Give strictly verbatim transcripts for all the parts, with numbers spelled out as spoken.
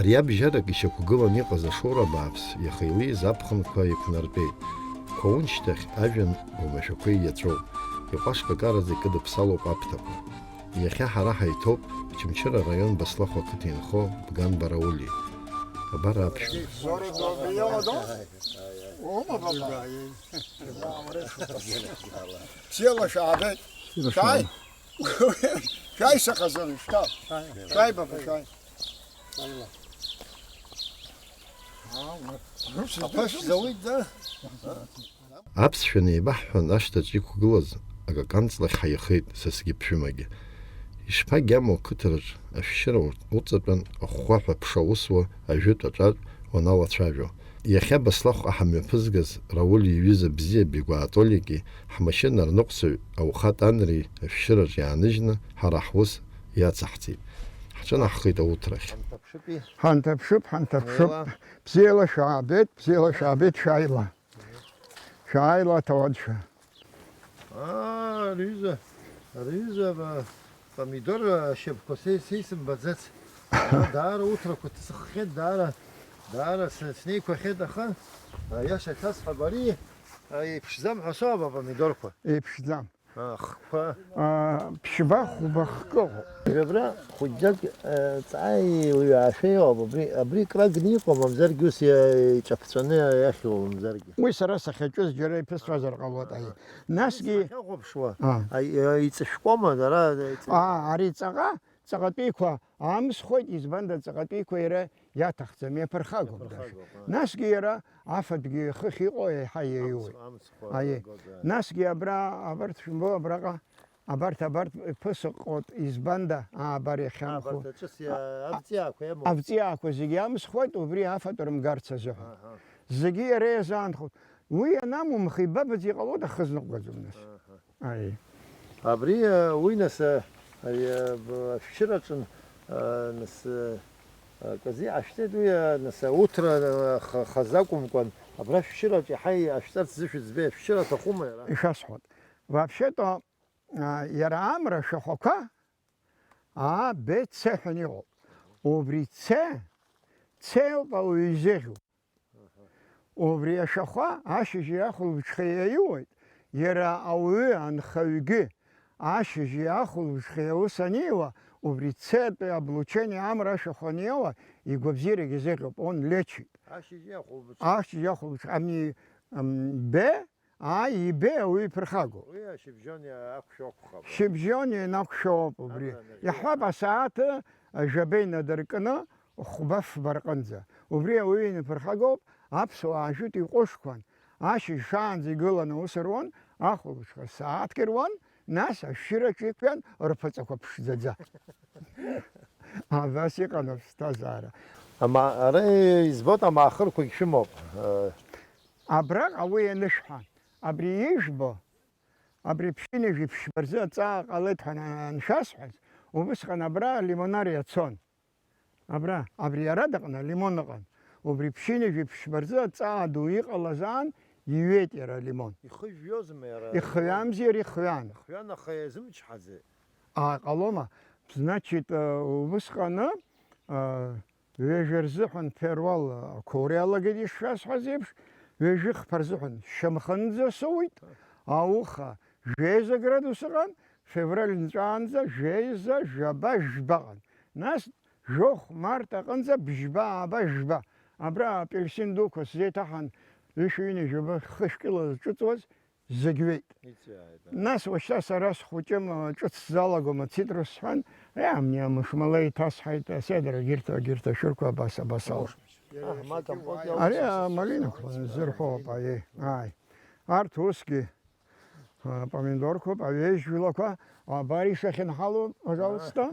Ари абжьарак ишьақәгыланы иҟаз ашоура бааԥс иаха илеиз аԥхынқәа еиқәнартәеит. Қәаун шьҭахь ажәҩан оумашәақәа иаҵәоуп. Иҟәашкакараӡа икыдыԥсалоуп аԥҭақәа. Иахьа ҳара ҳаиҭоуп Очамчыра араион Баслахә ақыҭа инхо Бганба Рауль. Абар аԥшәма. Бзиала шәаабеит. Шәааи. Шәааи, сыҟазароуп, шәааи. Шәааи, баба, шәааи. Аԥашә зауит, да? Аԥсшәа неибаҳҳәан, ашҭаҿ иқәгылаз акаканҵ лахь ҳаихеит, сасгьы ԥшәымагьы. Ишԥагьаму ақыҭараҿ ашәшьыра уҵатәан ахәхәаҳәа ԥша усуа ажәытә аҿар уаналацәажәо. Иахьа Баслахәҟа ҳамҩаԥызгаз Рауль иҩыза бзиа Бигәаа Толики ҳмашьына арныҟәцаҩ Аухат Анреи ашәшьыраҿ иааныжьны ҳара ҳус иацаҳҵеит. Ҳҿынаҳхеит ауҭрахь. Ҳанҭаԥшыпи. Ҳанҭаԥшып, ҳанҭаԥшып. Бзиала шәаабеит, бзиала шәаабеит, шәааила. Шәааила, аҭауад, шәа. Аа, рҩыза, рҩыза, ба-, помидор ашьапқәа се-, се исымбаӡац. Даара уҭрақәа ҭсыххьеит, даара, даара с-, снеиқәахьеит, аха, аиаша шәасҳәап, ари, а, еиԥшӡам ҳәа соуп апомидорқәа. Еиԥшӡам. Ахқәа. А, ԥшьба-хәба хкы ыҟоуп. Абра хәыҷӡак, а, ҵаа еилҩаашәа иҟоуп, абри, абри крагны иҟоу, мамзаргьы ус иа-, иҿаԥҵәаны иахьоу, мамзаргьы. Уи сара сахьаҿыз џьара иԥысҵәазар ҟалоит, аи. Насгьы сахьахәаԥшуа, а, аи, аи, иҵышәкуама, дара, иҵ- А, ари ҵаҟа, ҵаҟатәиқәа аамсхоит, избанда ҵаҟатәиқәа иара иаҭахӡам, иаԥырхагоуп даҽа. Иаԥырхагоуп, а. Насгьы иара афатәгьы ихыхь иҟоу еиҳа иаиуеит. Амц-, амцхә Аиеи. Агода. Насгьы абра, абарҭ шәымбо, абраҟа, абарҭ, абарҭ ԥысыҟ ҟоуп, избанда, аа, абар иахьанхо. Абарҭ аҿыс иа-, А-, авҵиаақәа иамоуп. Авҵиаақәа зегьы амсхуеит, убри афатә рымгарц азыҳәан. Аҳа. Зегьы иара иазаанхоит. Уи анамумх, ибабаӡ иҟалода хызныҟәгаӡом нас. Аҳа. Аиеи. Абри, а, уи нас, а, ари, а, б-, ашәшьыраҿын, а, нас, а, аказы иҟашәҵеит уи, а, нас, ауҭра, а, ха-, хазы акәымкәан, абра ашәшьыраҿ иаҳа иҟашәҵарц зышәыӡбеи, ашәшьыра аҭахума иара? Ишәасҳәоит. Вообще-то, а, иара амра ашәахәақәа А, Б, Ц ҳәа иҟоуп. Убри Ц, Ц ауп ауаҩы изеӷьу. Убри ашәахәа ашьыжьи ахәылбыҽхеи иаиуеит, иара ауаҩы анхаҩгьы ашьыжьи ахәылбыҽхеи аус аниуа, убри Ц-тәи облучение амра ашәахәа аниауа, игәабзиарагьы изеиӷьуп, он лечит. Ашьыжьи ахәылбыҽха. Ашьыжьи ахәылбыҽха, ами, ам, Б, Ааи, ибеи ауаҩы иԥырхагоуп. Уи ашьыбжьон иа-, ақәшәо акәхап. Шьыбжьон ианақәшәо ауп убри. Абра анажәа. Иаҳҳәап, асааҭ жәаба инадыркны, хәба-фба рҟынӡа. Убри ауаҩы инаԥырхагоуп, аԥсуаа ажәытә иҟәышқәан, ашьыжь шаанӡа игыланы аус руан, ахәылбыҽха сааҭк ируан, нас ашәшьыраҿы иқәиан, рԥаҵақәа ԥшӡаӡа. Абас иҟан аԥсҭазаара. Ама-, ара избоит, амаахырқәагь шәымоуп. Э, Абраҟа уи анышәҳәа, абри ижәбо, абри ԥшьынҩажәи ԥшьба рзы аҵаа ҟалеит ҳәа аншәасҳәаз, убысҟан абра лимонар иацон. Абра, абри иара дыҟан, алимон ыҟан. Убри ԥшьынҩажәи ԥшьба рзы аҵаа ду иҟалаз аан, иҩеит иара алимон. Ихыжәҩозма иара? Ихҩамзи, иара ихҩан. Ихҩан, аха иазымчҳаӡеит. Ааҟалома? Значит, э, убысҟаны, э, Ҩажәа рзыҳәан ԥеруал ақәоура иалагеит ишшәасҳәаз еиԥш, ҩажәи хԥа рзыҳәан шьамхынӡа соуит, ауха жәеиза градус ыҟан, февраль нҵәаанӡа жәеиза жәаба жәбаҟан, нас жәохә март аҟынӡа бжьба ааба жәба. Абра апельсин дуқәа сзеиҭаҳан, ҩышәи ҩынҩажәаба хышәкьыла зҿыҵуаз, зегь ҩеит. Иҵааит, а. Нас уашьҭа сара схәыҷым, ҿыц сзалагом ацитрус сҳәан, э, амни амышмала иҭасҳаит, аседра, егьырҭ, егьырҭ ашәырқәа абас, абас ауп. Аҳ, ма компот иалҵ. Ари амалинақәа зырҳәо ауп, аиеи, ааи. Арҭ усгьы, а, помидорқәоуп, аҩежь жәлақәа, абар ишахьынҳало, пожалуйста.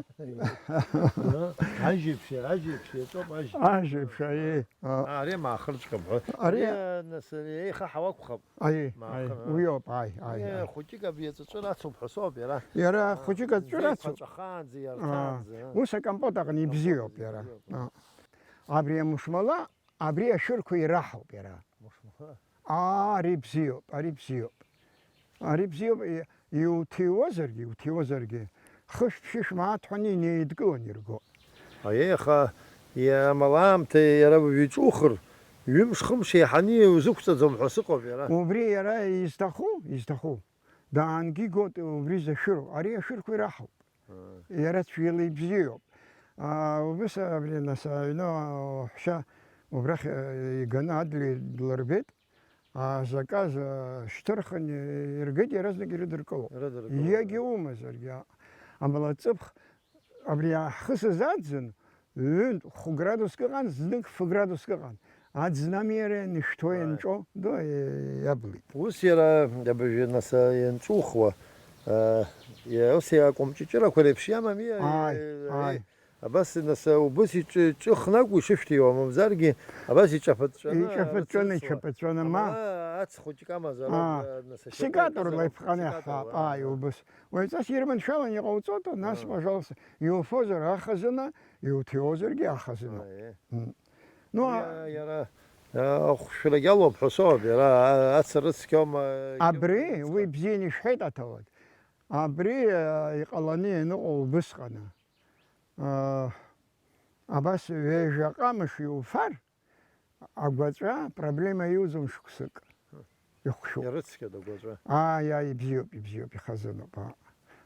Ажьеиԥш, ажьеиԥш, иаҵоуп ажь. Ажьеиԥш, аиеи. А. А, ари амаахырҵәҟьоуп ҳәа. Ари, ари, нас, ари еихаҳау акәхап. Аиеи, Мааха, аиеи, а? Уиоуп, ааи, ааи, Иа, ааи. Хәыҷык абри аҵәыҵәыра ацуп ҳәа соуп иара. Иара хәыҷык аҵәыҵәыра ацуп. Еиқәаҵәахаанӡа, Аа, иарҭаанӡа, а? Ус акомпот аҟны Компот ибзиоуп иара. Ибзиоуп. А. Абри амушмала, абри ашәырқәа ираҳауп иара. Мушмала? Аа, ари бзиоуп, ари бзиоуп. Ари бзиоуп, и-, иуҭиуазаргьы, иуҭиуазаргьы, хышә-ԥшьышә мааҭ ҳәа инеидкылан ирго. Аиеи, аха Иамала аамҭа иара уаҩы иҿухыр, ҩымш-хымш еиҳаны иузықәҵаӡом ҳәа сыҟоуп иара. Убри иара изҭаху, изҭаху. Даангьы игоит убри зашәыроу. Ари ашәырқәа ираҳауп. Иара цәгьала ибзиоуп. Аа, убыс абри нас аҩны аҳәшьа убрахь, э, иганы Адли длырбеит. Аа, заказ, э, шьҭырхын, э, иргеит, иаразнак ирыдыркыло. Ирыдыркыло, иагьа да. Умазаргьы, а-, амала ҵыԥх абри ҳхысыз аӡын, ҩынтә хә-градуск ыҟан, знык ф-градуск ыҟан. Аӡын ами иара ианышәҭуа, аи, ианҿо, ду, э, иаблит. Ус иара абыржәы нас, э, ианҿухуа, э, иа-, ус иакәым ҷыҷырақәа реиԥш иамами, э, аи, э, аи. Абас, нас, убыс иҿы-, ҿыхны акәу ишышәҭиуа, мамзаргьы абас иҿаԥыҵәҵәаны, иҿаԥыҵәҵәаны, рыцәыцуа. Иҿаԥыҵәҵәаны, ма. Амала ац хәыҷык амазароуп, аа, нас, ашьапы секаторла иаԥызароуп, иԥҟаны секаторла, иаҳҳәап, аа, ааи, убыс. Уаҩҵас ирманшәалан иҟауҵода, нас, аа, пожалуйста, иуфозар ахазына, иуҭиуазаргьы ахазыноуп. Ааи. М. Ну, иа-, а-, иара, а, ахәшәрагь алоуп ҳәа соуп, иара, а-, ацара цқьоума, абри, егьи уи бзианы ишәҳәеит аҭауад. Абри, а, иҟаланы ианыҟоу убысҟаны. Аа, абас ҩажәа ҟамыш иуфар, агәаҵәа проблема иуӡом шықәсык. Ихәшәуп. Ирыцқьада агәаҵәа? Ааи, ааи, ибзиоуп, ибзиоуп, ихазыноуп, аа.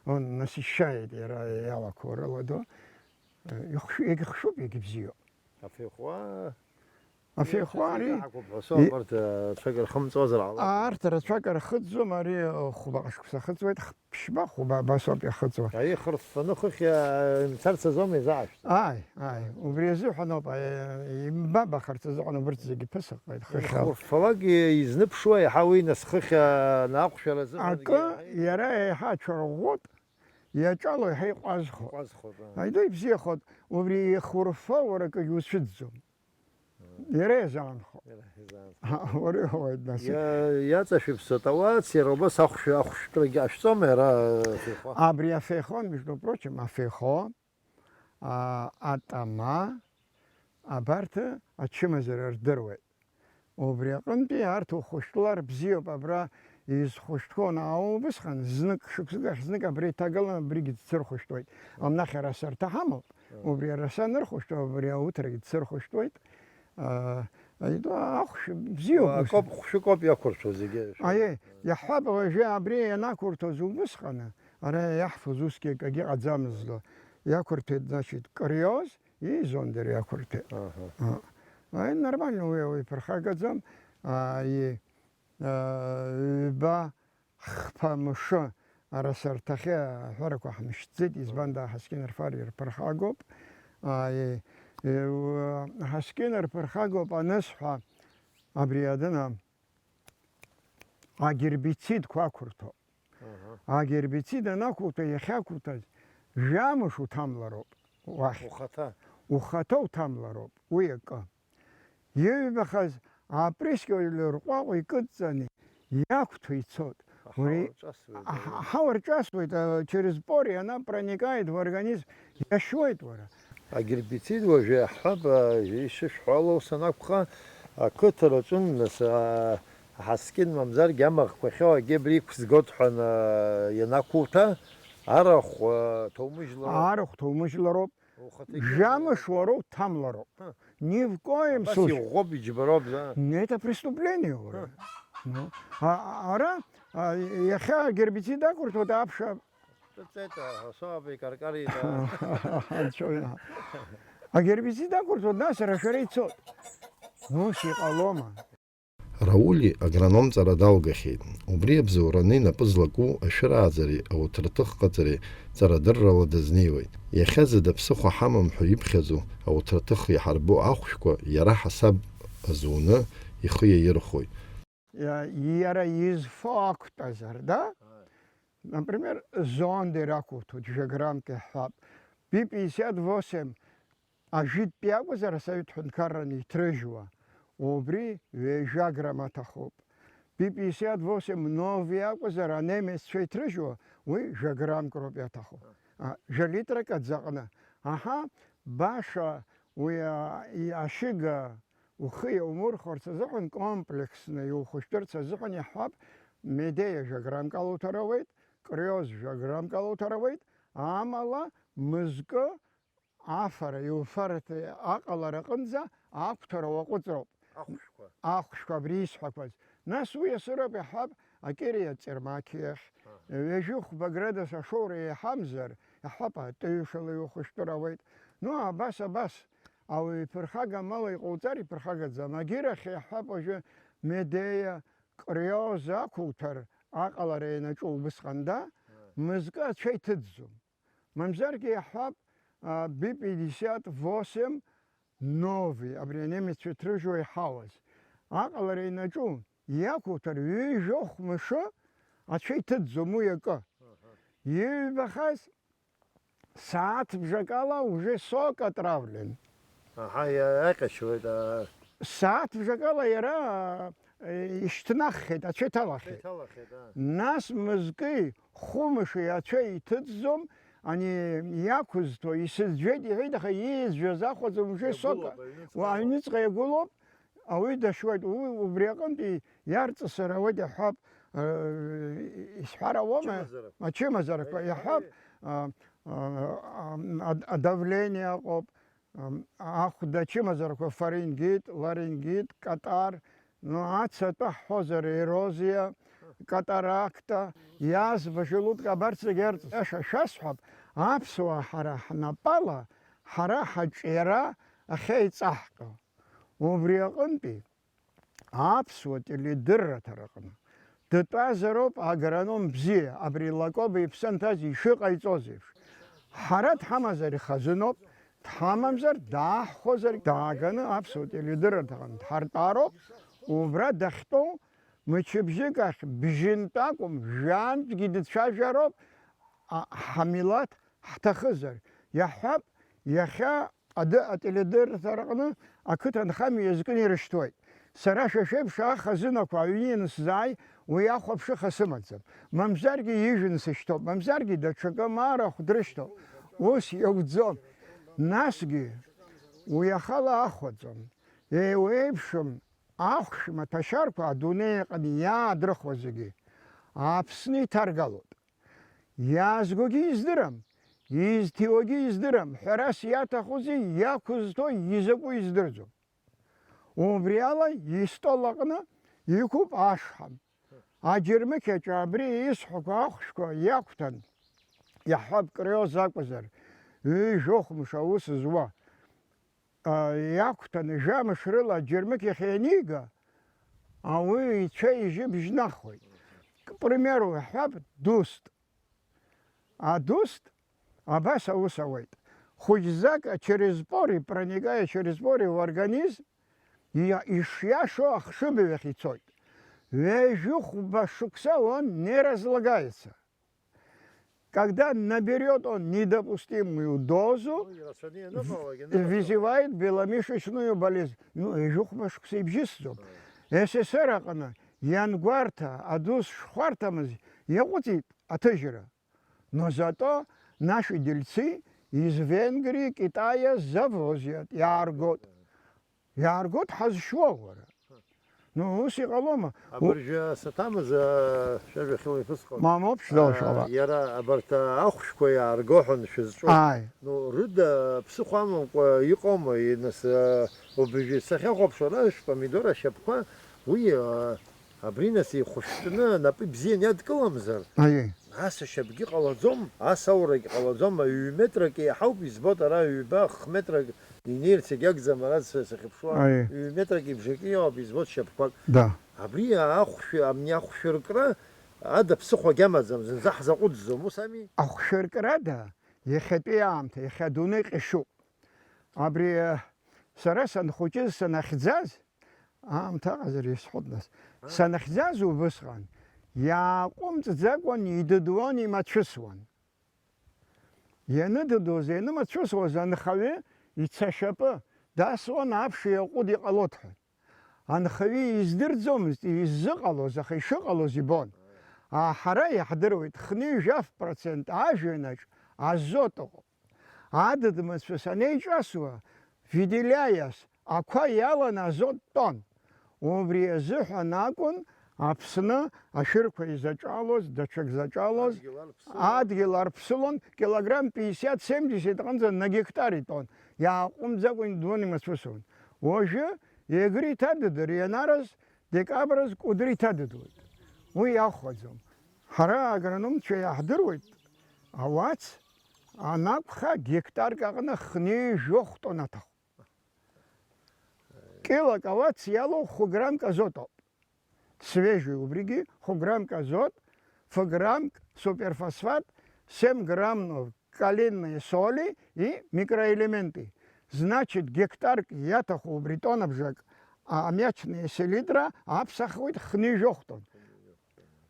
Он насыщает иара иалақәоу рыла ду. Ихәшә-, егьхшәуп, егьыбзиоуп. Афеихуа. Афеихуа ари. Иаҳақәоуп ҳәа соуп, и-, арҭ, э, рацәак рхымҵуазар ҟалап. Арҭ рацәак рхыҵӡом, ари, э, хәбаҟа шықәса хыҵуеит, х-, ԥшьба, хәба абасоуп иахыҵуа. Ари хырффаны хыхь, э, имцарц азоума изаашәҵо? Ааи, ааи, убри азыҳәан ауп, э, имбабахарц азыҳәан убырҭ зегьы ԥысыҟеит, хыхь ауп. Ихурффалак изныԥшуа иаҳа уи нас хыхь, э, наҟәшәара азыҳәангьы акы, иаҳа иара еиҳа ацәырӷәӷәоит, иаҿало еиҳа иҟәазхо. Иҟәазхоит, аа. Аида ибзиахоит, убри ихурффа уара акгьы уцәыӡӡом. Иара иазаанхо. Иара иазаанхо. Уара иҟалоит, нас. Иа-, иаҵашәыԥсоит ауааԥсыра, убас ахәшә-, ахәшәтәрагьы ашәҵома иара, афеихо? Абри афеихо, между прочим, афеихо, а, атама, абарҭ ачымазара рдыруеит. Убри аҟынтәи арҭ ухәышәтәлар бзиоуп, абра изхәышәтәхо анаао убысҟан, знык, шықәсык ахь знык абра иҭагалан, абригьы дцырхәышәтәуеит. Амнахь араса рҭаҳамоуп. Убри араса анырхәышәтәа, убри ауҭрагьы дцырхәышәтәуеит. Аа, аитәа ахәшә бзиоуп ус. Акоуп, хәшәыкоуп иақәыршәо зегьы. Аиеи, иаҳҳәап, уажәы абри ианақәырҭәоз убысҟаны, ара иаҳфоз усгьы акгьы ҟаӡамызт. Иақәырҭәеит, значит, Кыриоз, и Зондер иақәырҭәеит. Аҳа. А. Аи, нормально, уи, уи ԥырхагаӡам. А, и, а, ҩба хԥа мшы арасарҭахьы аҳәарақәа ҳмышьҭӡеит, избан, да, Ҳаскьын рфар ирԥырхагоуп. А, е, е, у-, Ҳаскьын рԥырхагоуп анысҳәа, абри адына агербицидқәа ақәырҭо. Аҳа. Агербицид анақәуҭәа, иахьақәуҭәаз, жәамш уҭамлароуп уахь. Ухаҭа. Ухаҭа уҭамлароуп, уи акы. Иҩбахаз апрыскьоит, рҟәаҟәа икыдҵаны иақәҭәо ицоит. Аҳауа рҿасуеит, аҳ-, аҳауа рҿасуеит, а, через поры она проникает в организм, иашьуеит уара. Агербицид уажәы иаҳҳәап, а, ишышәҳәо ала ус анакәха, ақыҭараҿы, нас, а, Ҳаскьын мамзаргьы амаӷқәа ахьоу агьи абри иқәызгоит ҳәа, а, ианақәуҭәа, арахә, а, ҭоумыжьлароуп. Арахә ҭоумыжьлароуп. Ухаҭагьы жәамш уара уҭамлароуп. Ха. Ни в коем случае. Абас иӷәӷәоуп, иџьбароуп, за. Не, это преступление, уара. Ха. Ну, а, а, ара, а, иахьа агербицид ақәырҭәоит аԥша. Дыҵеит, а, особо икаркарит, а. Анцәа уиҳәа. Агербицид ақәырҭәоит, нас рашәара ицоит. Ус иҟалома? Рауль агрономҵара далгахьеит. Убри абзоураны инапы злаку ашәырааӡареи ауҭраҭых ҟаҵареи ҵарадыррала дазнеиуеит. Иахьа зда ԥсыхәа ҳамам ҳәа иԥхьаӡоу ауҭраҭых иаҳарбоу ахәшәқәа иара ҳасаб азуны ихы иаирхәоит. Иа-, иара изфо ақәтәазар, да? Например, Зондер ақәуҭәоит, жәа граммк иаҳҳәап. Би пятьдесят восемь ажәытәтәи акәзар, асовет ҳәынҭқарраны иҭрыжьуа, убри ҩажәа грамм аҭахуп. Би пятьдесят восемь новый акәзар, анемеццәа иҭрыжьуа, уи жәа граммк роуп иаҭаху. А, жәа литрак аӡы аҟны. Аҳа, баша уи, а, и-, ашьыга ухы иаумырхәарц азыҳәан, комплексны иухәышәтәырц азыҳәан иаҳҳәап, Медеиа жәа граммк алуҭар ауеит, Криоз жәа граммк алуҭар ауеит, амала мызкы афара, иуфарҭа аҟалара аҟынӡа ақәҭәара уаҟәыҵроуп. Ахәшәқәа. Ахәшәқәа абри исҳәақәаз. Нас уи асыроуп иаҳҳәап, акириа Ҵермақь иахь, Аҳа. Ҩажәи хәба градус ашоура еиҳамзар, иаҳҳәап, атыҩшала иухәышәтәыр ауеит. Ну, абас, абас, ауаҩы иԥырхага амала иҟауҵар иԥырхагаӡам. Агьырахь иаҳҳәап, уажәы Медеиа, Криоз ақәуҭәар, аҟалара ианаҿу убысҟан да, Аҳа. Мызкы ацәа иҭыҵӡом. Мамзаргьы иаҳҳәап, а, би пятьдесят восемь новый, абри анемеццәа иҭрыжьуа иҳауаз. Аҟалара инаҿу иақәуҭәар, ҩажәохә мшы ацәа иҭыҵӡом уи акы. Аҳа. Иҩбахаз сааҭ бжакала уже сок отравлен. Аҳа, иа-, иаҟьашьуеит, аа. Сааҭ бжакала иара, э, ишьҭнаххьеит, ацәа иҭалахьеит. Иҭалахьеит, аа. Нас мызкы хәымши ацәа иҭыҵӡом, ани иақәызҭо, исыӡәӡәеит иҳәеит, аха ииӡәӡәаз ахәаӡом, уже сок, Иагәылоуп, аҩныҵҟала. Уа, аҩныҵҟа иагәылоуп, ауаҩы дашьуеит, уи убри аҟынтәи иарҵысыр ауеит иаҳҳәап, э, исҳәар ауама? Ачымазарақәа. Ачымазарақәа, Аиҳабы. Иаҳҳәап, а, а, а, а, адавление ыҟоуп, ам, ахәда ачымазарақәа, фарингит, ларингит, катар, ну, ацатәы ҳҳәозар, ерозиа, катаракта, иазба желудка, абарҭ зегьы арҵаҩцәа шәасҳәап, аԥсуаа ҳара ҳнапала, ҳара ҳаҿиара ахьеиҵаҳҟьо. Убри аҟынтәи аԥсуа теледырраҭараҟны дтәазароуп агроном бзиа, абри Лакоба иԥсы анҭаз ишыҟаиҵоз еиԥш. Ҳара дҳамазар ихазыноуп, дҳамамзар, дааҳхәозар, дааганы аԥсуа теледырраҭаҟны дҳартәароуп, убра дахьтәоу мчыбжьык ахь бжьынтә акәым, жәантәгьы дцәажәароуп, а, ҳамилаҭ ҳҭахызар. Иаҳҳәап, иахьа Адәы ателедырраҭараҟны ақыҭанхамҩа иазкны ирышьҭуеит. Сара шәа шәеиԥш ахазынақәа аҩны ианысзааи, уи ахәаԥшыха сымаӡам. Мамзаргьы ижәны сышьҭоуп, мамзаргьы даҽакы маара ахә дрышьҭоуп. Ус иауӡом. Насгьы уи ахала ахәаӡом. Еиуеиԥшым ахәшә маҭәашьарқәа адунеи аҟны иаадрыхуа зегьы Аԥсны иҭаргалоит. Иаазгогьы издырам, изҭиуагьы издырам, ҳәарас иаҭахузеи, иақәызҭои, изакәу издырӡом. Убри ала истол аҟны иқәуп ашҳам. Аџьармыкьаҿ абри исҳәақәо ахәшәқәа иақәҭәан, иаҳҳәап, Криоз акәзар, ҩажәохә мш аус зуа, а, иақәҭәаны жәамш рыла аџьармыкьахь ианига, ауаҩы ицәа-ижьы бжьнахуеит. К примеру, иаҳҳәап, дуст. Адуст абас аус ауеит. Хәыҷӡак через поры, проникая через поры в организм, иа-, ишиашоу ахшыбаҩ ахь ицоит. Ҩажәихәба шықәса он не разлагается. Когда наберёт он недопустимую дозу, Ой, ирацәаны ианыҟалак, ианыҟаҵалак. Вызывает беломышечную болезнь. Ну, ҩажәихәба шықәса ибжьысӡом. Ой. С С Р аҟны иангәарҭа, адус шхәарҭамыз иаҟәыҵит аҭыжьра. Но зато наши дельцы из Венгрии, Китая завозят, иааргоит. Иааргоит ҳазшьуа, уара. Ну, ус иҟалома? Абыржәы саҭамыз, а, шәажәа хьыла ифысхуан. Мамоуп, шәзалшала. А, иара абарҭ, а, ахәшәқәа иаарго ҳәа шәызҿу. Ааи. Ну, рыда ԥсыхәа амамкәа иҟоума, нас, а, убыржәы сахьахәаԥшуа, ара шәпомидор ашьапқәа, уи, а, абри нас ихәышәтәны, напы бзиан иадкыламзар? Аиеи. Ас ашьапгьы ҟалаӡом, ас аурагь ҟалаӡом, ҩ-метрак еиҳауп, избоит, ара ҩба, х-метрак инеирц егьагӡам, ара са сахьыԥшуа, Аиеи. Ҩ-метрак ибжаки иоуп, избоит шьапқәак. Да. Абри ахәшә-, амни ахәшәыркра ада ԥсыхәагь амаӡам, зынӡа ҳзаҟәыҵӡом, ус ами? Ахәшәыркрада иахьатәи аамҭа, иахьа адунеи ҟьашьуп. Абри, э, сара санхәыҷыз, санахьӡаз, аамҭа ыҟазар исҳәоит нас. А? Санахьӡаз убысҟан, иааҟәымҵӡакәан идыдуан, имацәысуан. Ианыдыдуаз, ианымацәысуаз анхаҩы ицашьапы дасуан, аԥш иаҟәыд иҟалоит ҳәа. Анхаҩы издырӡомызт иззыҟалоз, аха ишыҟалоз ибон. А, ҳара иаҳдыруеит, хынҩажәа процент ажәҩанаҿ азот ыҟоуп. Адыд-мацәыс анеиҿасуа, Веделяиас ақәа иаланы азот тәон. Убри азыҳәан акәын Аԥсны ашәырқәа изаҿалоз, даҽак заҿалоз, адгьыл арԥсылон. Адгьыл арԥсылон, килограмм пятьдесят семьдесят аҟынӡа на гектар итон. Иааҟәымҵӡакәа идон, имацәысуан. Уажәы Егры иҭадыдыр, ианараз декабраз Кәыдры иҭадыдуеит. Уи иахәаӡом. Ҳара агрономцәа иаҳдыруеит, ауац анакәха, гектарк аҟны хнеи жәохә тонна аҭахуп. Килак ауац иалоу хәы граммк азот ауп. Свежий убригьы, хәы граммк азот, фы граммк суперфосфат, семь граммов калийные соли и микроэлементы. Значит, гектарк иаҭаху убри тоннабжак, а, аммиачная селитра аԥсахуеит хнеи жәохә тонн.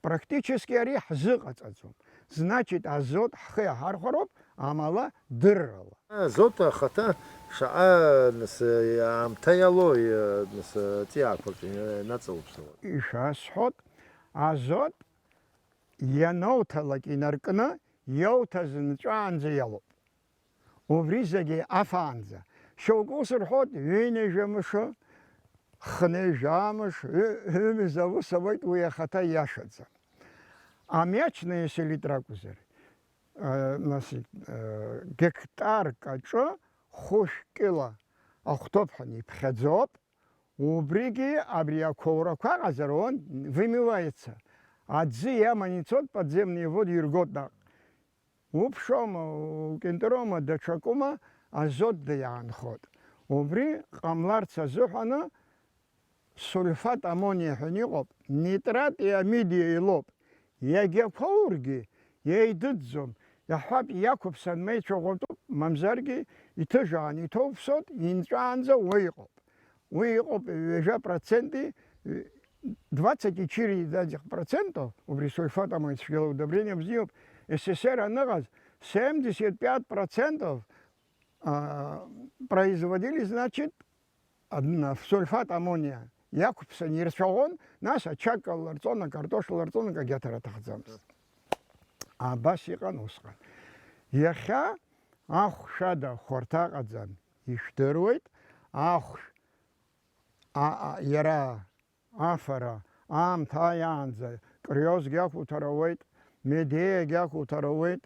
Практически ари ҳзыҟаҵаӡом. Значит, азот ҳхы иаҳархәароуп, амала дыррала. Азот ахаҭа шаҟа, нас, аамҭа иалоу, нас, аҵиаақәаҿы инаҵаурԥсуа? Ишәасҳәоит, азот ианауҭалак инаркны иауҭаз нҵәаанӡа иалоуп. Убри зегьы афаанӡа. Шьоукы ус рҳәоит, ҩынҩажәа мшы, хынҩажәа мшы, ҩ-, ҩымз аус ауеит, уи ахаҭа иашаӡам. Аммиачная селитра акәзар, э, нас, э, гектарк аҿы хәышә кьыла ахәҭоуп ҳәа иԥхьаӡоуп. Убригьы абри ақәоурақәа аҟазар, он вымывается. Аӡы иаман ицоит, подземные воды иргоит наҟ. Уԥшома, укьынтыроума, даҽакума, азот даиаанхоит. Убри ҟамларц азыҳәаны сульфат аммония ҳәа иҟоуп, нитрат иамидиа илоуп. Иагьақәоургьы, еидыдӡом, иаҳҳәап, иақәыԥсан ма ицәаӷәатәуп, мамзаргьы иҭыжаан иҭоуԥсоит, инҵәаанӡа уа иҟоуп. Уи иҟоуп ҩажәа проценти, двадцать четыре процентов, убри сульфат амони цәгьала удобрение бзиоуп, С С С Р аныҟаз семьдесят пять процентов, а, производили, значит, адна, сульфат аммония иақәԥсан ирцәаӷәон, нас ачака ларҵон, акартош ларҵон, акагьы аҭара аҭахӡамызт. Абас иҟан усҟан. Иахьа ахәшә ада хәарҭа ыҟаӡам, ишәдыруеит, ахәшә, а, а, иара афара аамҭа ааиаанӡа Криозгьы ақәуҭәар ауеит, Медеиагьы ақәуҭәар ауеит,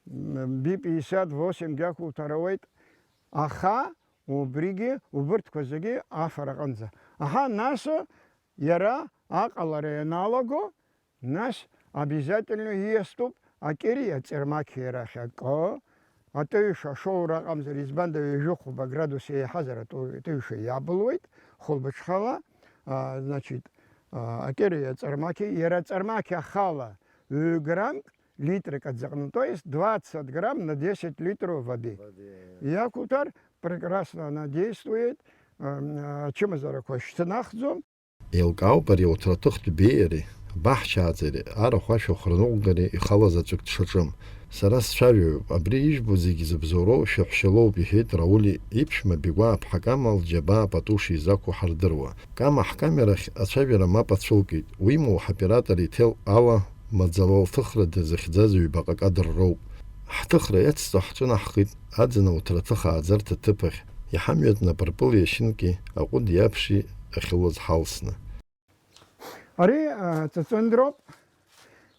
м, Би пятьдесят восемьгьы ақәуҭәар ауеит, аха убригьы, убырҭқәа зегьы афара аҟынӡа. Аҳа, нас иара аҟалара ианалаго, нас обязательно ииастәуп акьыри аҵермақьи рахь акы, атыҩша ашоура аҟамзар, избанда ҩажәи хәба градус еиҳазар ату-, атыҩша иабылуеит, хәылбыҽхала, а, значит, а, акьыри аҵермақьи, иара аҵермақьи ахала ҩ-граммк литрак аӡаҟны, то есть двадцать грамм на десять литров воды. Воды. Иақәуҭәар, прекрасно она действует, а, ачымазарақәа шьҭнахӡом. Еилкаауп ари ауҭраҭыхтә беиареи, абаҳчааӡареи, арахә ашәахә рныҟәгареи ихала заҵәык дшаҿым. Сара сцәажәаҩуп, абри ижәбо зегьы зыбзоуроу шәаҳәшьа лоуп, иҳәеит Рауль иԥшәма Бигәааԥҳа Кама лџьабаа пату шизақәу ҳардыруа. Кама ҳкамерахь ацәажәара мап ацәылкит, уимоу ҳоператор иҭел ала маӡала лҭыхра дазыхьӡаз ҩбаҟа кадр роуп. Ҳҭыхра иацҵо ҳҿынаҳхеит аӡын ауҭраҭых ааӡарҭа ҭыԥ ахь, иҳамҩатәны апырпыл иашьынки аҟәыд иаԥшьи ахьылаз ҳалсны. Ари, а, ҵәыҵәындроуп.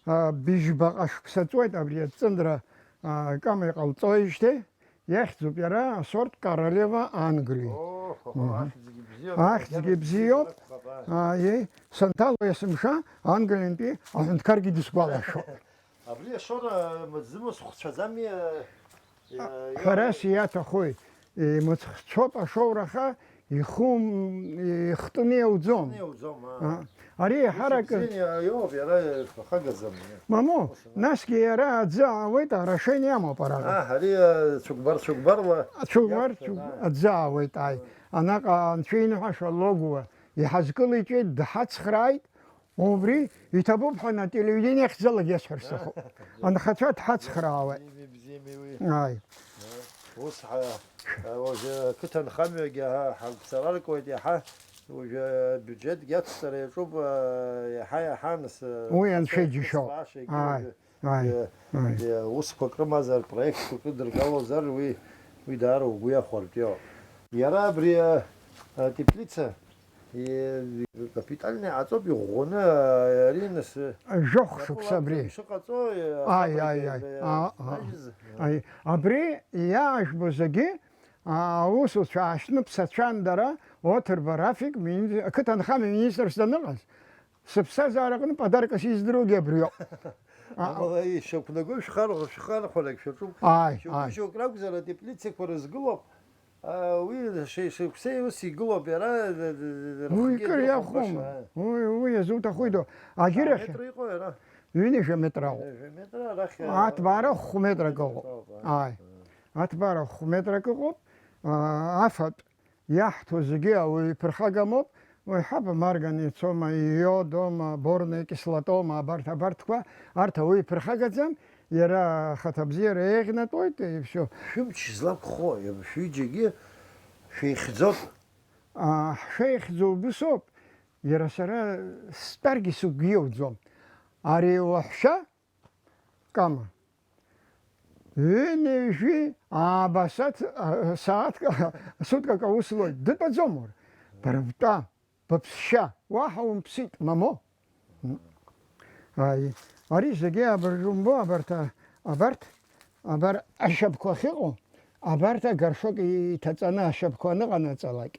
А, быжьбаҟа шықәса ҵуеит абри аҵәыҵәындра, а, Кама иҟалҵоижьҭеи. Иахьӡуп иара асорт Королева Англии. О, хо, хо, мгм. Ахьӡгьы бзиоуп. Ахьӡгьы бзиоуп. Акәхап, ааи. Ааи, санҭало есымша, Англиантәи аҳәынҭқаргьы дысгәалашәоит. Абри ашоура, м, зымыцхәцәаӡами, а, иа-, ҳәарас иа- иаҭахуи? Имыцхәцәоуп ашоураха, ихәы, м, ихтны иауӡом. Ихтны иауӡом, аа. А, ари еиҳаракы Бзианы иа-, иоуп, иара ихахагаӡам, иа. Мамоу, Ус, насгьы иара аӡы аауеит, орошение амоуп араҟа. А, ари, а, цәыкәбар-цәыкәбарла Цәыкәбар, иақәтәан, цәыкә-, аа. Аӡы аауеит, ааи. Анаҟа анцәа иныҳәаша логуа иҳазкылеиҵеит, дҳацхрааит, убри иҭабуп ҳәа ателевидение ахьӡалагьы иасҳәар сҭахуп. Анхацәа дҳацхраауеит. Бзиами, бзиами уи. Ааи. Ус ҳа-, уажәы ақыҭанхамҩагьы ҳа-, ҳагәцараркуеит иаҳа, уажәы абиуџьетгьы ацҵара иаҿуп, иаҳа-иаҳа нас, Уи анцәа иџьшьоуп. Ааи, уажәы, ааи, ааи. Усқәа крымазар, проектқәа крыдыргалозар, уи, уи даара угәы иахәартәиоуп. Иара абри, а, а, теплица Капитальный аҵоуп иӷәӷәаны, ари нас, Жәохә шықәса абри. Ишыҟаҵо, Ааи, ааи, ааи. Аа, аа. Аи, абри иаажәбо зегьы, аа, аусуцәа аашьны ԥсацәан дара, Оҭырба Рафик, мини-, ақыҭанхамҩа министрс даныҟаз, сыԥсҭазаараҟны подаркас издыруагьы абриоуп. А, Амала ишақәнаго шәхар-, шәхархәарак шәаҿуп. Ааи, Шьоукы, ааи. Шьоук ракәзар, атеплицақәа рызгылоуп. А, уи ши-, шықәсеи ус игылоуп иара, д-, д-, д-, Уи рхгьы кыр дырхәап иахәом. Баша, а. Уи, уи иазуҭахуи ду. Агьырахь Метр иҟоу иара? Ҩынҩажәа метр ауп. Ҩажәа метр, арахь, а, Аҭбаара хәы метрак ҩажәа ыҟоуп. Метр ауп, а. Ааи. А. Аҭбаара хә метрак ыҟоуп. А, афатә иаҳҭо зегьы ауаҩы иԥырхагамоуп. Уи ҳаба марган ицома, иодома, борная кислотома, абарҭ, абарҭқәа, арҭ ауаҩы иԥырхагаӡам, иара ахаҭабзиара еиӷьнатәуеит, и всё. Шәымч злақәхо, шәҩыџьагьы шәеихьӡоуп. А, ҳшеихьӡо убыс ауп, иара сара стәаргьы сыгәгьы иауӡом. Ари уаҳәшьа, Кама. Ҩынҩажәи ааба саҭ-, а, сааҭк, суткак аус луеит. Дытәаӡом уара. Бара бтәа, быԥсшьа. Уаҳа умԥсит, мамоу. Аи, ари зегьы абыржәы умбо, абарҭ, а, абарҭ, абар ашьапқәа ахьыҟоу, абарҭ агоршок иҭаҵаны ашьапқәа аныҟанаҵалак,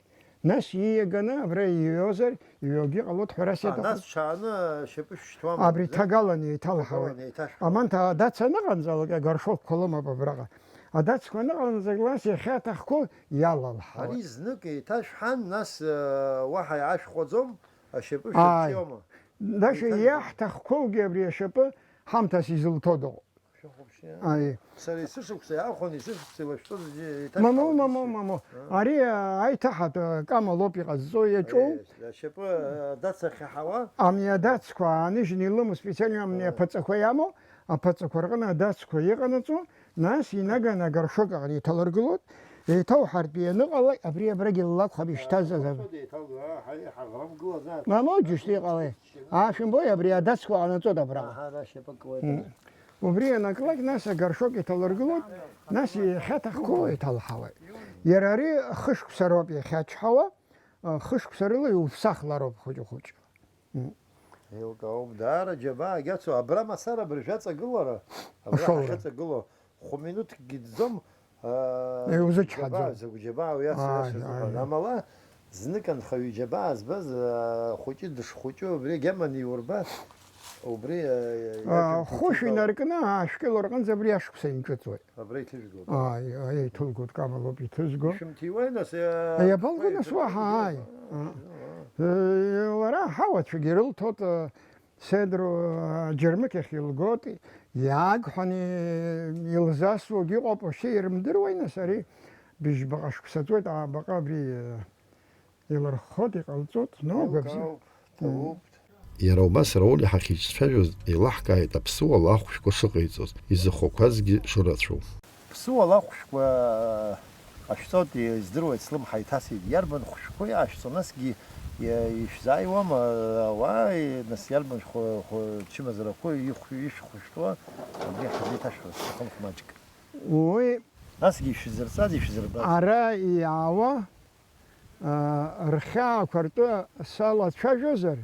Нас ииаганы абра иҩозар, иҩуагьы ҟалоит, ҳәарас А, иаҭахуп. Нас ҽааны шьапы шәшьҭуама, Абри мза? Ҭагалан еиҭалҳауеит. Ҭагалан еиҭашәҭуама? Аманҭа адац аныҟанӡалак, агоршокқәа лымоуп абраҟа. Адацқәа аныҟанӡалак, нас иахьа аҭахқәоу иалалҳауеит. Ари знык еиҭашәҳәан, нас, э, уаҳа иаашәхәаӡом, ашьапы Ааи. шәырҿиома? Даша Еиҭа- иаҳҭахқәоугьы абри ашьапы ҳамҭас изылҭо дыҟоуп. Шәыхәаԥши, а? Аи. Сара есышықәса иаахәаны, есышықәса илашәҵоз аӡәы еиҭашәҳауан Мамоу, мамоу, ишьы. мамоу. А? Ари, а, аиҭаҳатә, а, кама лоуп иҟазҵо, иаҿоу. Аи, ашьапы, а, адацахьаҳауа. Амни адацқәа ааныжьны илымоу специально амни А. аԥаҵақәа иамоу, аԥаҵақәа рҟны адацқәа иҟанаҵо, нас инаганы агоршок аҟны иҭалыргылоит, еиҭауҳартә ианыҟала, абри абрагьы ллакәхап ишьҭаз азы. Еиҭалго, а, ҳаи, ҳаӷрамгылазаап. Мамоу, џьушьҭ иҟалеи? Аашәымбои, абри адацқәа ҟанаҵоит абраҟа. Аҳа, ара шьапы куеит. М. Убри ианаклак, нас агоршок иҭалыргылоит, нас иахьаҭахқәоу иҭалҳауеит. Иара ари хышықәса роуп иахьачҳауа, а, хышықәса рыла иуԥсахлароуп хәыҷы-хәыҷы. М. Еилкаауп, даара џьабаагьы ацу, абра мацара абыржәы аҵагылара, абра Ашоура. ҳахьыҵагылоу, хә-минуҭкгьы ӡӡом, аа, Иузычҳаӡом. џьабаа, закә џьабаа уи ацу Ааи, иацу ааи, зыҟаз. ааи. Амала, знык анхаҩы џьабаа збаз, аа, хәыҷы дышхәыҷу, убри агьама аниурба, убри, аа, Аа, иаҿымҭ хәышә иҭигауа. инаркны, аашәкьыла рҟынӡа абри ашықәса инҿыҵуеит. Абра иҭыжәгоуп. Ааи, ааи, иҭылгоит, кама лоуп иҭызго. Ишәымҭиуеи, нас, иа-, Аиабалга, нас, уаҳа, ааи. Э, лара аҳауацәагьы рылҭоит, э, Седру, э, аџьармыкьахь илгоит, иаагҳәаны илзасуагь ыҟоуп, вообще ирымдыруеи, нас, ари быжьбаҟа шықәса ҵуеит, аабаҟа абри, э, Илырххоит, иҟалҵоит, ну, Еилкаауп, гәабзиа. ҭабуп. Иара убас Рауль иҳахьыҿцәажәоз еилаҳкааит аԥсуала ахәшәқәа шыҟаиҵоз, изыхәақәазгьы шырацәоу. Ԥсуала ахәшәқәа ҟашәҵоит, издыруеит, слымҳа иҭасит, иарбан хәшәқәоу иаашәҵо, насгьы иа-, ишәзааиуама ауаа, нас иарбан хәы-, хәы-, чымазарақәоу ихә-, ишәхәышәтәуа, абри ҳзеиҭашәҳәо сҭахым хә маҷк. Уи Насгьы ишәзырҵаз, ишәзырбаз. Ара иаауа, аа, рхьаақәа ртәы салацәажәозар,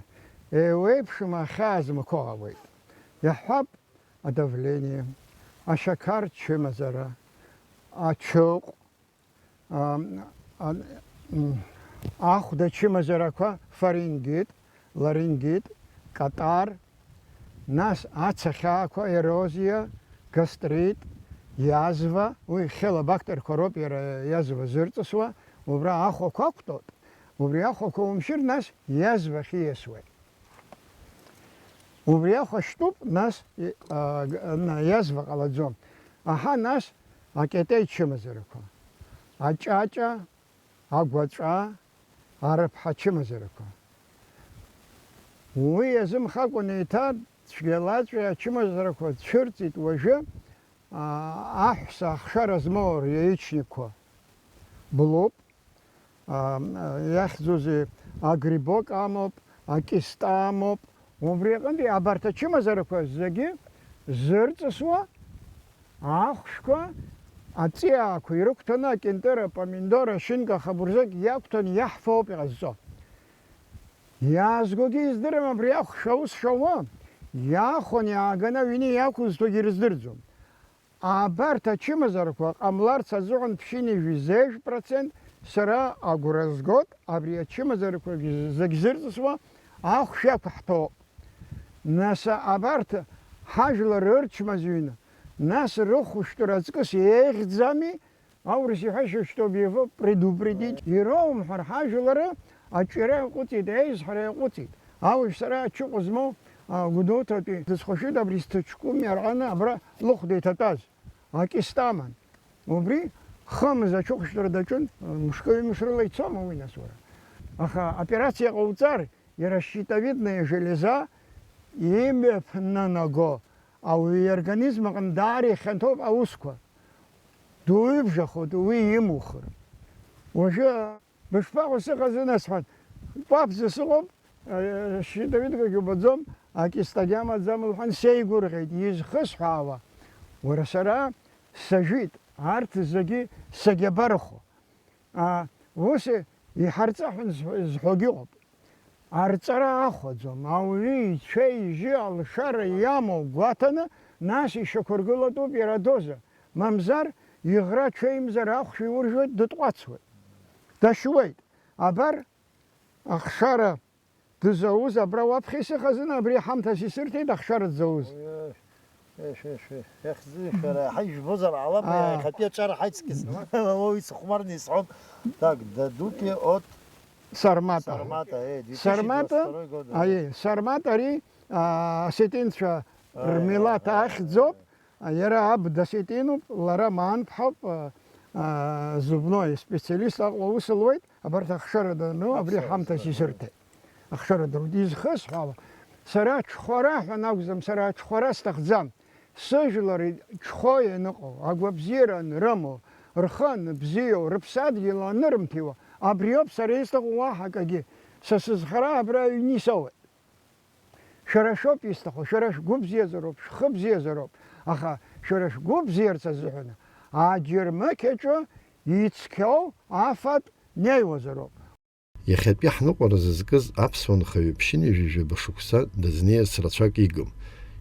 еиуеиԥшым ахьаа змақәоу ауеит. Иаҳҳәап, адавление, ашьақар чымазара, ачыҟә, аа, а, м, ахәда чымазарақәа, фарингит, ларингит, катар, нас ацахьаақәа, ерозиа, гастрит, иазва, уи хьыла бактерқәа роуп иара иазва зырҵысуа, убра ахәақәа ақәтәоуп, убри ахәақәа умшьыр, нас иазва ахь ииасуеит. Убри ахәа шьтәуп, нас, и-, а, г-, на, иазва ҟалаӡом. Аҳа, нас акьатеи чымазарақәа, аҷаҷа, агәаҵәа, арыԥҳа чымазарақәа. Уи иазымхакәан еиҭа цәгьалаҵәи ачымазарақәа цәырҵит уажәы, аа, аҳәса ахшара змоу ряичникқәа блуп, аа, иахьӡузеи, агрибок амоуп, акиста амоуп, Убри аҟынтәи абарҭ ачымазарақәа зегьы зырҵысуа, ахәшәқәа, аҵиаақәа ирықәҭәаны, акьынтыр, апомидор, ашьынка, ахабурзак иақәҭәаны иаҳфо ауп иҟазҵо. Иаазгогьы издырам абри ахәшә аус шауа, иаахәаны иааганы аҩны иақәызҭогьы ирыздырӡом. Абарҭ ачымазарақәа ҟамларц азыҳәан ԥшьынҩажәи зежә процент сара агәра згоит, абри ачымазарақәа зегь зырҵысуа ахәшә иақәаҳҭо. Нас абарҭ ҳажәлар рырчмазаҩны, нас рыхәшәтәра аҵкыс еиӷьӡами? Аурыс иҳәашьа шьҭоуп, его предупредить. Ироумҳәар, ҳажәлары аҿиара иаҟәыҵит, аизҳара иаҟәыҵит. Ауаҩ сара ачыҟәа змоу, а, Гәдоуҭатәи дысхәашәит, абри сҭаҷкәым иарҳәаны абра лыхәда иҭатәаз. Акиста аман. Убри хымз аҽыхәшәтәра даҿын, мышкы-ҩымш рыла ицома уи, нас, уара? Аха операциа ҟауҵар, иара щитовидная железа имҩаԥнанаго ауаҩы иорганизм аҟны даара ихьанҭоуп аусқәа. Дуаҩыбжахоит уи имухыр. Уажәы, бышԥаҟоу, сыҟазы, нас, сҳәан, кәаԥӡа сыҟоуп, э, щитовидкагьы убаӡом, акистагьы амаӡам, лҳәан, сеигәырӷьеит, изхысҳәаауа. Уара, сара сажәит, арҭ зегьы сагьабарахо. А, ус иҳарҵаҳәан зҳәо-, зҳәогьы ыҟоуп. Арҵара ахәаӡом, ауаҩы ицәа-ижьы алшара иамоу гәаҭаны, нас ишьақәыргылатәуп иара адоза, мамзар иӷра ҽеимзар ахәшә иуржәуеит, дытҟәацуеит. Дашьуеит. Абар, ахшара дызауз абра уаԥхьа исыхазын, абри ҳамҭас исырҭеит ахшара дзауз. Ой, ой, ой, ой, ой, иахьӡы шәара, ҳаи, жәбозар ҟалап, аа, иахьатәи аҿар ҳаицкьыс. Уи сыхәмарны исҳәон. Так, Дадуки от Сармата. Сармата, э, Сармата, две тысячи двадцать второй год, да. Аиеи, Сармата ари, аа, осетинцәа, аа, рмилаҭ, аа, ахьӡоуп. Иара аб досетинуп, лара маанԥҳауп, а, а, зубной специалист Аҟәа аус луеит, абарҭ ахшара дану, абри ҳамҭас исырҭеит. Ахшара дану, изхысҳәаала, сара аҽхәара ҳәа акәӡам, сара аҽхәара сҭахӡам. Сыжәлар ҽхәо ианыҟоу, агәабзиара анрымоу, рхы анбзиоу, рыԥсадгьыл анырмҭиуа, абриоуп сара исҭаху, уаҳа акагьы. Са сызхара абра аҩны исоуеит. Шәара шәоуп исҭаху, шәара шәгәы бзиазароуп, шәхы бзиазароуп, аха шәара шәгәы бзиарц азыҳәан аџьармыкьаҿы ицқьоу афатә неиуазароуп. Иахьатәи ҳныҟәара зызкыз аԥсуа нхаҩы ԥшьынҩажәи жәаба шықәса дызнеирц рацәак игым.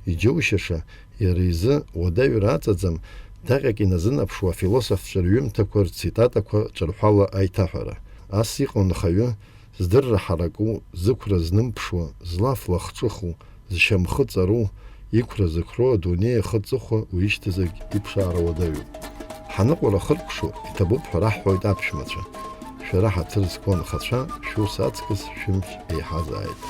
Иџьоушьаша, иара изы уадаҩра аҵаӡам, даҟьак иназынаԥшуа афилософцәа рҩымҭақәа рцитатақәа ҿырҳәала аиҭаҳәара. Ас иҟоу нхаҩы, здырра ҳараку, зықәра знымԥшуа, злаф лахҿыху, зшьамхы ҵару, иқәра зықәроу адунеи ахы аҵыхәа уишьҭазаргь иԥшаара уадаҩуп. Ҳаныҟәара хыркәшо иҭабуп ҳәа раҳҳәоит аԥшәмацәа. Шәара ҳаҭыр зқәу анхацәа, шәус аҵкыс шәымч еиҳазааит.